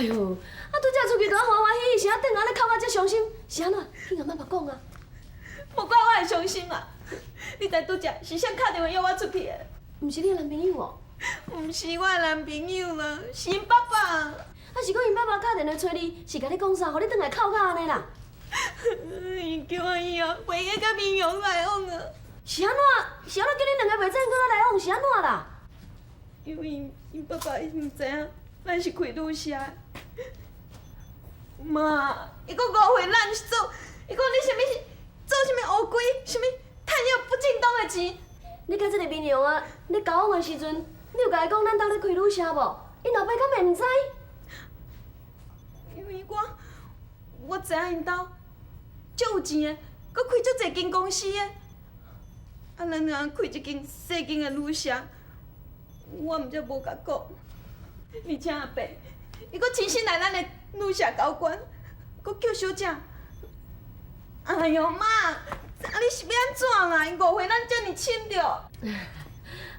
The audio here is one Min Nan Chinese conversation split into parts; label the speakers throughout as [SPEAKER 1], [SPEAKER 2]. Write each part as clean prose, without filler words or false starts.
[SPEAKER 1] 哎喲，啊拄才出去就啊歡歡喜喜，是按轉來咧哭啊遮傷心，是按怎？去共媽媽講啊。
[SPEAKER 2] 無怪我會傷心啊！你知拄才是誰敲電話約我出去的？
[SPEAKER 1] 毋是你的男朋友哦？
[SPEAKER 2] 毋是我的男朋友啦，是𪜶爸爸。
[SPEAKER 1] 啊是講𪜶爸爸敲電話揣你，是共你講啥？予你轉來哭甲按呢啦？
[SPEAKER 2] 伊叫我以後袂使佮明陽來往啊！
[SPEAKER 1] 是按怎？是按怎叫恁兩个袂使閣來往？是按怎啦？
[SPEAKER 2] 因為𪜶爸爸伊毋知影咱是開旅社的。媽，伊閣誤會咱是做，伊講你啥物做啥物烏龜，啥物趁伊不正當的錢。
[SPEAKER 1] 你佮這个明陽啊，咧交往的時陣，你有共伊講咱兜咧開旅社無？𪜶老爸敢會毋知？
[SPEAKER 2] 因為我知影𪜶兜足有錢的，閣開足濟間公司的，啊，咱兩个開一間細間的旅社，我毋才無共講。而且阿伯，伊閣親身來咱的旅社交關，閣叫小姐。哎喲媽，啊你是欲按怎啦？𪜶誤會咱遮爾深著。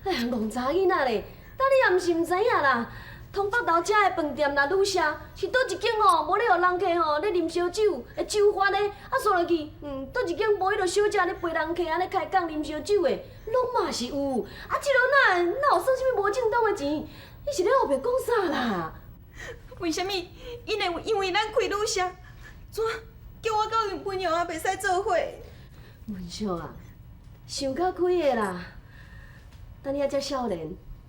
[SPEAKER 1] 哎呀，戇查囡仔咧，當你也毋是毋知影啦。通北投遮的飯店啦、旅社是佗一間吼，無咧予人客吼咧啉燒酒，會酒發的，啊煞落去，佗一間無彼落小姐咧陪人客按呢開講啉燒酒的，攏嘛是有。啊，這落哪會哪有算啥物無正當的錢？你是咧烏白講啥啦？
[SPEAKER 2] 為啥物？𪜶會因為咱開旅社，怎叫我佮文雄也袂使做伙？
[SPEAKER 1] 文秀啊，想較開的啦。等你猶遮少年，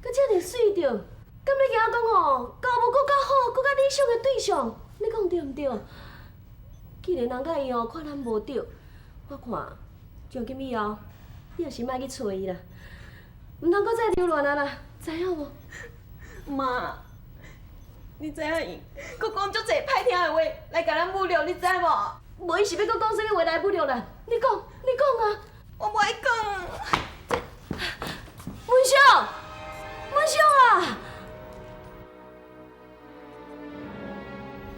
[SPEAKER 1] 閣遮爾媠著，敢你驚講吼，交無閣較好、閣較理想的對象？你講對毋對？既然人佮伊吼看咱無對，我看從今以後，你也是莫去揣伊啦，毋通閣再留戀啊啦，知影無？
[SPEAKER 2] 媽，你知影伊閣講足濟歹聽的話來共咱侮辱，你知無？
[SPEAKER 1] 無伊是欲閣講啥物話來侮辱咱？你講，你講啊！
[SPEAKER 2] 我無愛講。
[SPEAKER 1] 文秀，文秀啊！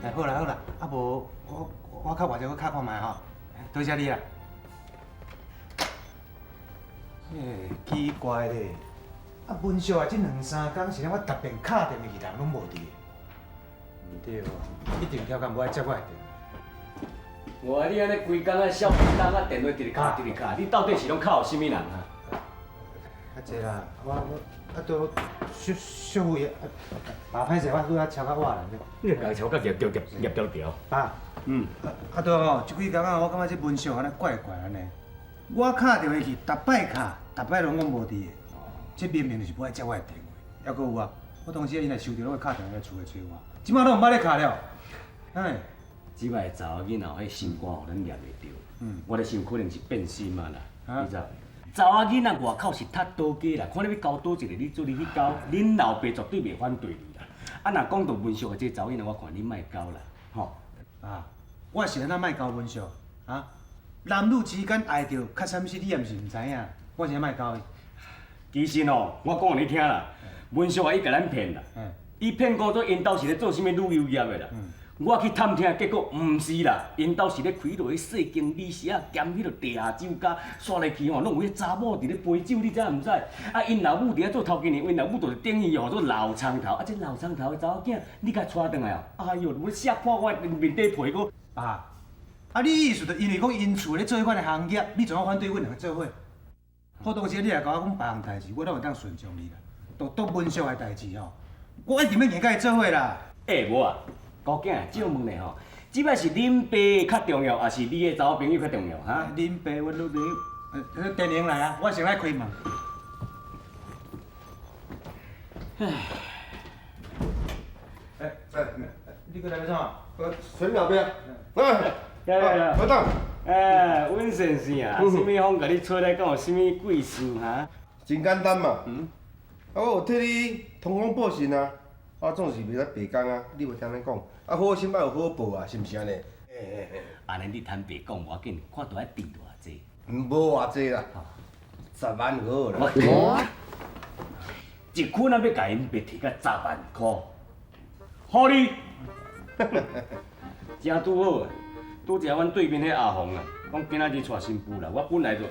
[SPEAKER 3] 哎，好啦好啦，啊無我我較偌濟，我敲看覓吼，多謝你啦。欸，奇怪咧，啊文秀啊，這兩三工是咧我特別敲電話去，人攏無佇。毋對哦，一定超工無愛接我的電話。
[SPEAKER 4] 無啊！你按呢規工啊，痟叮當啊，電話直直敲，直直敲，你到底是攏敲予啥物人啊？
[SPEAKER 3] 較濟啦，我我啊都小小費啊，爸歹勢，我拄仔超較晚啦。
[SPEAKER 4] 你家己超較攑攑攑攑條條。
[SPEAKER 3] 爸，啊啊對吼，這幾工啊，我感覺這文秀按呢怪怪按呢。我敲電話去，逐擺敲，逐擺攏講無佇的。這明明就是無愛接我的電話。猶閣有啊，我當時𪜶若收著，攏會敲電話來厝內揣我。這擺攏毋捌咧敲了。哎，
[SPEAKER 4] 這擺查某囡仔彼心肝予咱掠袂著。我咧想可能是變心啊啦，你知無？查某囡仔外口是踢倒街啦，看你欲交佗一个，你做你去交，恁老爸絕對袂反對你啦。啊，若講到文秀的這個查某囡仔，我看你莫交啦，吼。
[SPEAKER 3] 啊，我是按怎莫交文秀？啊，男女之間愛著較啥物事，你也毋是毋知影，我是按怎莫交伊？
[SPEAKER 4] 其實吼，我講予你聽啦，文秀啊，伊共咱騙啦，伊騙講做𪜶兜是咧做啥物旅遊業的啦。我去探聽，結果毋是啦，𪜶兜是咧開落彼細間旅社兼彼落地下酒家，煞落去吼，攏有彼查某佇咧陪酒，你知毋知？啊，𪜶老母佇遐做頭家娘，𪜶老母就是等於號做老蔥頭。啊，這老蔥頭的查某囝，你共娶轉來哦，哎喲，欲摔破我的面底皮閣。
[SPEAKER 3] 爸，啊，你意思就因為講𪜶厝咧做彼款的行業，你怎啊反對阮兩个做伙？好當時你若共我講別項代誌，我攏會當順從你啦。獨獨文秀的代誌吼，我一定欲硬佮伊做伙啦。
[SPEAKER 4] 欸，無啊。高囝，借問咧吼，這擺是恁爸較重要，抑是你的查某朋友較重要？哈？
[SPEAKER 3] 恁爸、阮女朋友，電話來啊，我先來開門。唉，
[SPEAKER 5] 哎，哎，
[SPEAKER 3] 你過來欲創？
[SPEAKER 5] 我陳老爸。哎，
[SPEAKER 4] 來來來，
[SPEAKER 5] 何董。
[SPEAKER 4] 哎，溫先生啊，啥物風共你吹來，敢有啥物貴事哈？
[SPEAKER 5] 真簡單嘛。啊，我有替你通風報信啊。我總是袂使白講啊，你無聽咱講，啊好心愛有好報啊，是毋是按呢？
[SPEAKER 4] 按呢你坦白講無要緊，看著愛挃偌濟。
[SPEAKER 5] 無偌濟啦，10萬好啦。
[SPEAKER 4] 一坤仔欲共𪜶爸提甲十萬箍，予你。真拄好，拄才阮對面彼阿紅啊，講今仔日娶新婦啦，我本來就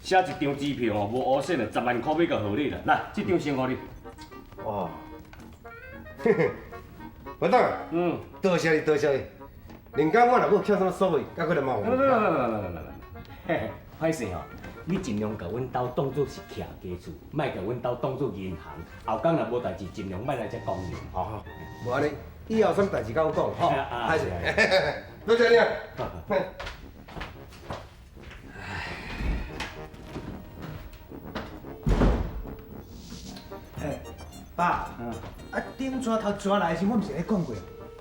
[SPEAKER 4] 寫一張支票吼，無烏線的，十萬箍欲共予你啦。來，這張先予你。
[SPEAKER 5] 哇！嘿嘿，文董，多谢你，多谢你。另讲我若阁欠啥物所费，佮过来麻烦。
[SPEAKER 4] 来来来来来来来，嘿，歹势吼，你尽量共阮兜当做是徛家厝，莫共阮兜当做银行。后工若无代志，尽量莫来遮光临，吼。
[SPEAKER 5] 无按呢，以后啥物代志佮我讲，吼。歹势，多谢你啊。
[SPEAKER 3] 欸，爸，啊，顶逝头逝来的时，我毋是咧讲过，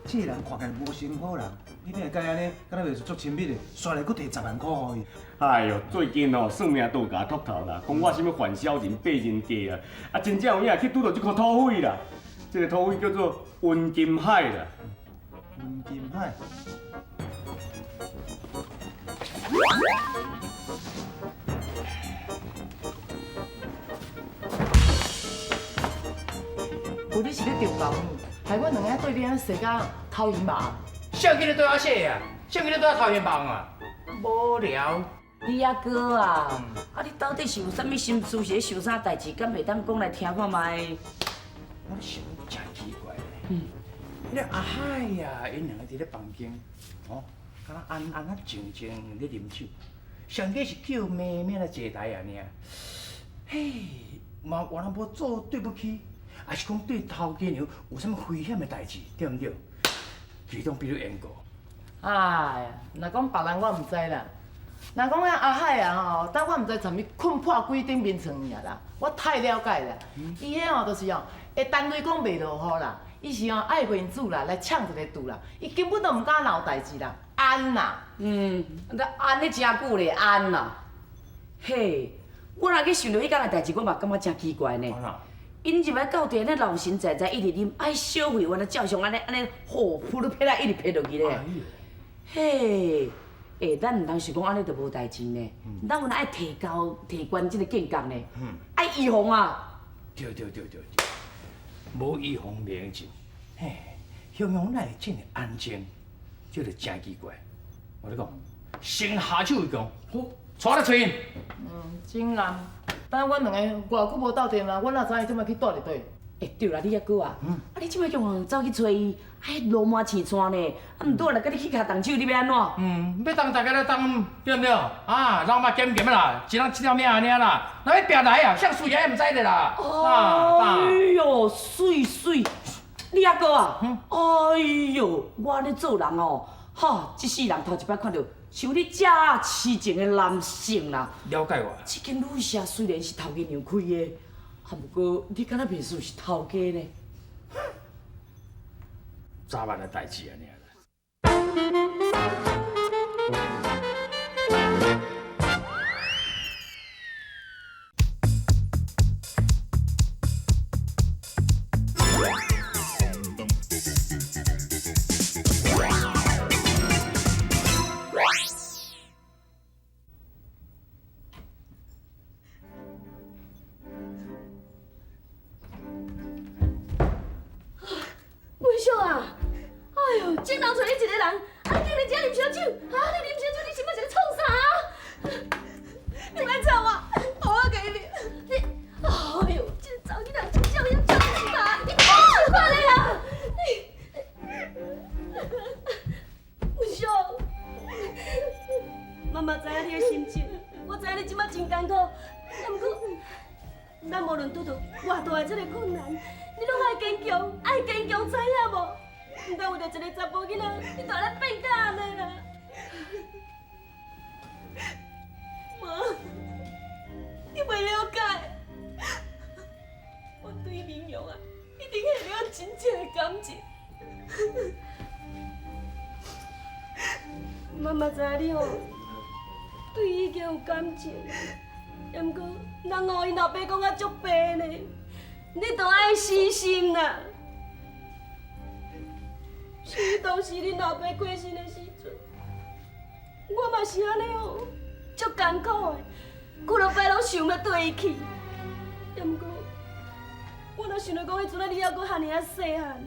[SPEAKER 3] 这个人看起来无成好人，你哪会共伊按呢，敢若袂是足亲密的，煞来阁提十万箍予伊。
[SPEAKER 4] 哎哟，最近哦，算命都有共我秃头啦，讲我啥物犯小人、背人家啊，啊，真正有影去拄著这箍土匪啦。这个土匪叫做温金海啦。
[SPEAKER 3] 温金海。
[SPEAKER 6] 有你是咧调教，害阮两个对你按呢踅甲头晕目。
[SPEAKER 7] 谁叫你对我说啊？谁叫你对我头晕目啊？无聊。
[SPEAKER 8] 你阿哥啊，啊你到底是有啥物心事，是咧想啥代志，敢袂当讲来听看觅？
[SPEAKER 7] 我咧想真奇怪咧。彼个阿海呀，𪜶两个伫咧房间，吼，敢若安安啊静静咧啉酒，上过是叫妹妹来坐台啊尔。嘿，嘛原来无做对不起，抑是讲对头家娘有啥物危险的代志，对毋对？其中比如缘故。
[SPEAKER 6] 哎呀，若讲别人我毋知啦，若讲遐阿海啊吼，当我毋知踮伊困破几顶眠床尔啦，我太了解啦。伊彼吼就是吼，会单雷讲袂落雨啦，伊是吼爱面子啦，来呛一个拄啦，伊根本都毋敢闹代志啦，安啦。
[SPEAKER 8] 嗯，安咧诚久咧，安啦。嘿，我若去想著彼工的代志，我嘛感觉诚奇怪呢。𪜶入来到店咧，老神在在一直啉，爱小费原来照常按呢按呢，吼，噗噜撇来一直撇落去咧。嘿，欸，咱毋通想讲按呢就无代志呢，咱有哪爱提高提悬这个境界呢？爱预防啊！
[SPEAKER 7] 对对对对对，无预防袂用进。嘿，雄雄哪会这么安静？这就真奇怪。我咧讲，先下手为强，好，带来揣𪜶。
[SPEAKER 6] 嗯，真难。等阮两个偌久无斗阵啊，我哪知伊这摆去蹛伫佗？
[SPEAKER 8] 欸，对啦，你犹阁啊，啊，你这摆叫人走去揣伊，哎，路满饲山呢，啊，毋拄仔来共你去跤动手，你欲按怎？
[SPEAKER 7] 嗯，欲动大家来动，对毋对？啊，人嘛兼兼啦，一人一条命按呢啦，若欲拼来啊，啥输赢也毋知咧啦。
[SPEAKER 8] 哎哟，媠媠，你犹阁啊？哎哟，我按呢做人哦，哈，这世人头一摆看著像你遮痴情的男性啦。
[SPEAKER 7] 了解我。
[SPEAKER 8] 这间旅社虽然是头家娘开的，啊，毋过你敢若袂输是头家呢？
[SPEAKER 7] 早晚的代志按呢啦。
[SPEAKER 1] 文秀啊，哎哟，真人找你一个人，啊，你竟然遮啉烧酒，哈，你啉烧酒，你是欲一个创啥？你莫吵我，予我共伊啉。你，哎哟，这个查某囡仔真正有影创啥？你看咧啊，你，文秀，妈妈知影你的心情，我知影你这摆真艰苦，啊，毋过，咱无论拄著偌大的这个困难，你拢爱坚强，爱坚强，知影无？毋通为著一个查埔囡仔，你就按呢变甲按呢啦。妈，你袂了解，我对明勇啊，一定下了真正的感情。妈妈知影你吼，对伊已经有感情，毋过人哦，𪜶老爸讲甲足白呢，你著爱死心啦。是当时恁老爸过身的时阵，我嘛是按呢哦，足艰苦的，几落摆拢想欲缀伊去。毋过，我若想著讲彼阵仔你犹阁遐尔仔细汉，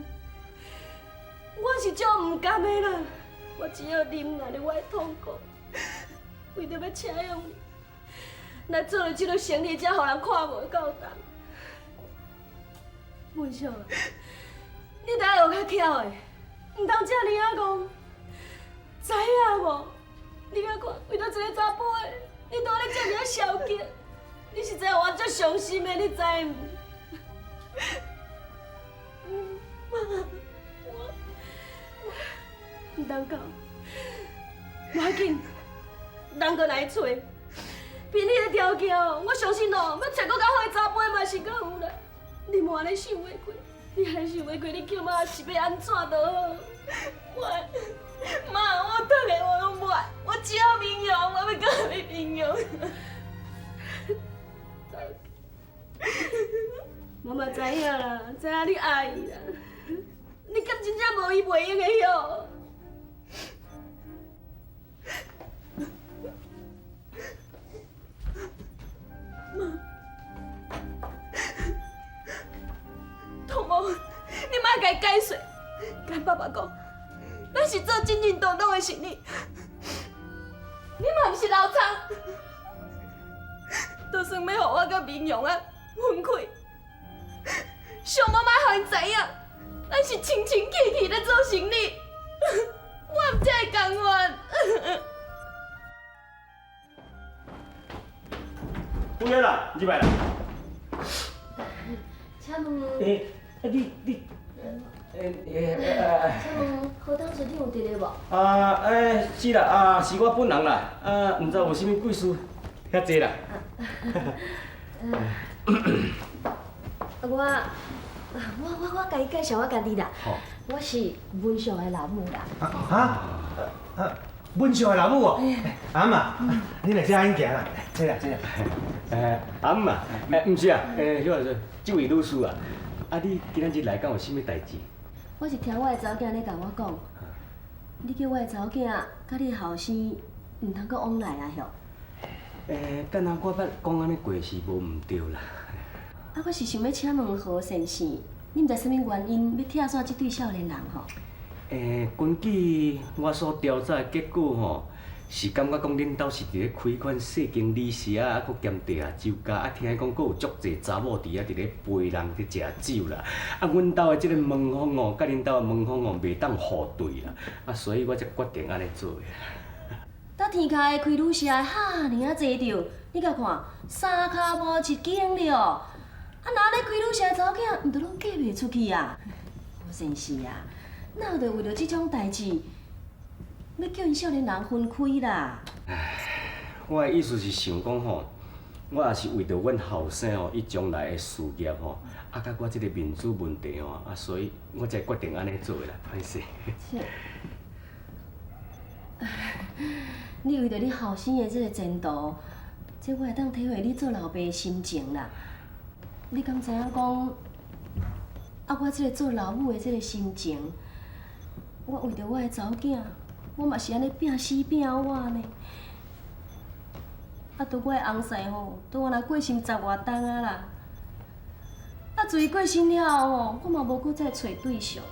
[SPEAKER 1] 我是足毋甘的啦。我只好忍耐著我的痛苦，为著欲请用你来做了这个生意，才予人看无够重。文秀啊，你得愛學較巧的，毋通遮爾仔戇，知影無？你甲看，為著一个查埔的，你都按呢遮爾仔消極，你實在予我足傷心的，你知毋？媽，我毋通講，無要緊，人閣來揣。憑你的條件哦，我相信哦，欲揣閣較好的查埔嘛是閣有啦。你莫按呢想袂開，你按呢想袂開，你叫媽是欲按怎就好。
[SPEAKER 2] 我媽，我讀的我攏無愛，我只要明陽，我欲嫁予明陽。
[SPEAKER 1] 媽嘛知影啦，知影你愛伊啦，你敢真正無伊袂用的囂？
[SPEAKER 2] 媽，童某，你莫共伊解释，共爸爸讲，咱是做正正当当的生意，你嘛毋是老仓，就算欲予我佮明阳啊分开，上无莫予𪜶知影，咱是清清气气咧做生意，我毋才会甘愿。
[SPEAKER 4] 服务员啦，入来啦。
[SPEAKER 1] 请问，
[SPEAKER 4] 欸，啊你你，欸欸
[SPEAKER 1] 请问何董事长有伫咧无？
[SPEAKER 4] 啊，欸是啦，啊是我本人啦，啊毋知有啥物贵事，遐济啦。
[SPEAKER 1] 我我我我共伊介绍我家己啦。我是文秀的老母啦。
[SPEAKER 3] 啊？啊，文秀的老母哦。阿姆，你来遮紧行啦，坐啦坐啦。
[SPEAKER 4] 欸，阿姆啊，欸，毋是啊，欸，许个这位女士啊，啊你今仔日来敢有啥物代志？
[SPEAKER 1] 我是听我的查某囝咧共我讲，你叫我的查某囝佮你的后生毋通阁往来啊，晓？
[SPEAKER 4] 欸，敢若我捌讲按呢过是无毋对啦。
[SPEAKER 1] 啊，我是想欲请问何先生，你毋知啥物原因欲拆散这对少年人吼？
[SPEAKER 4] 欸，根据我所调查的结果吼，是感觉讲恁兜是伫咧开款细间旅社啊，阁兼地下酒家，啊，听讲阁有足济查某伫遐伫咧陪人伫食酒啦。啊，阮兜的这个门风哦，佮恁兜的门风哦，袂当互对啦。啊，所以我才决定按呢做的。
[SPEAKER 1] 搭天跤的开旅社的哈尔仔济著，你共看，三跤步一间了。啊，若按呢开旅社的查某囝，毋著攏嫁袂出去啊？何先生啊，哪有著为著这种代志，欲叫𪜶少年人分开啦？
[SPEAKER 4] 我的意思是想讲吼，我也是为著阮后生吼，伊将来的事业吼，啊，佮我这个面子问题吼，啊，所以我才决定按呢做的啦，歹势。
[SPEAKER 1] 是。你为著你后生的这个前途，这我会当体会你做老爸的心情啦。你敢知影讲，啊，我这个做老母的这个心情，我为著我的查某囝，我嘛是按呢拚死拚活呢。啊，拄我的翁婿吼，都原来过身十外冬啊啦。啊，自伊过身了后吼，我嘛无阁再揣对象啦。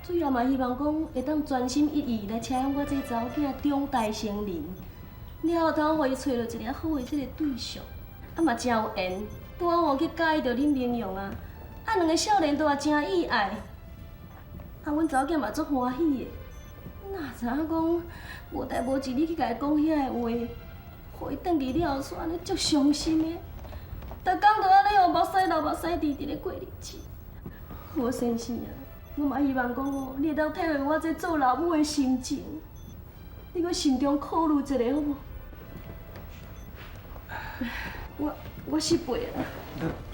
[SPEAKER 1] 主要嘛希望讲会当专心一意来车养我这查某囝长大成人，了后通予伊揣著一个好的这个对象，啊嘛真有缘，拄好我去佮意著恁明阳啊，啊两个少年都也真意爱，啊阮查某囝嘛足欢喜的，哪知影讲无代无志你去共伊讲遐个话，予伊转去了后，煞按呢足伤心的，逐工就按呢哦目屎流目屎滴伫咧过日子。何先生啊，我嘛希望讲哦，你会当体会我这做老母的心情，你阁慎重考虑一下好无？我我失陪啦。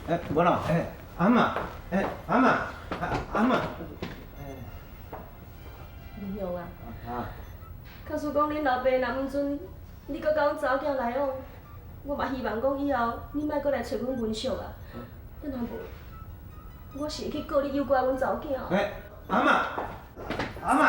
[SPEAKER 3] 欸，无啦，欸，阿姆，欸，阿姆，阿姆。
[SPEAKER 1] 明阳啊，假使讲恁老爸若毋准你阁佮阮查某囝来往，我嘛希望讲以后你莫阁来揣阮文秀啊。啊若无，我是会去告你诱拐阮查某囝。
[SPEAKER 3] 欸，阿姆，阿姆。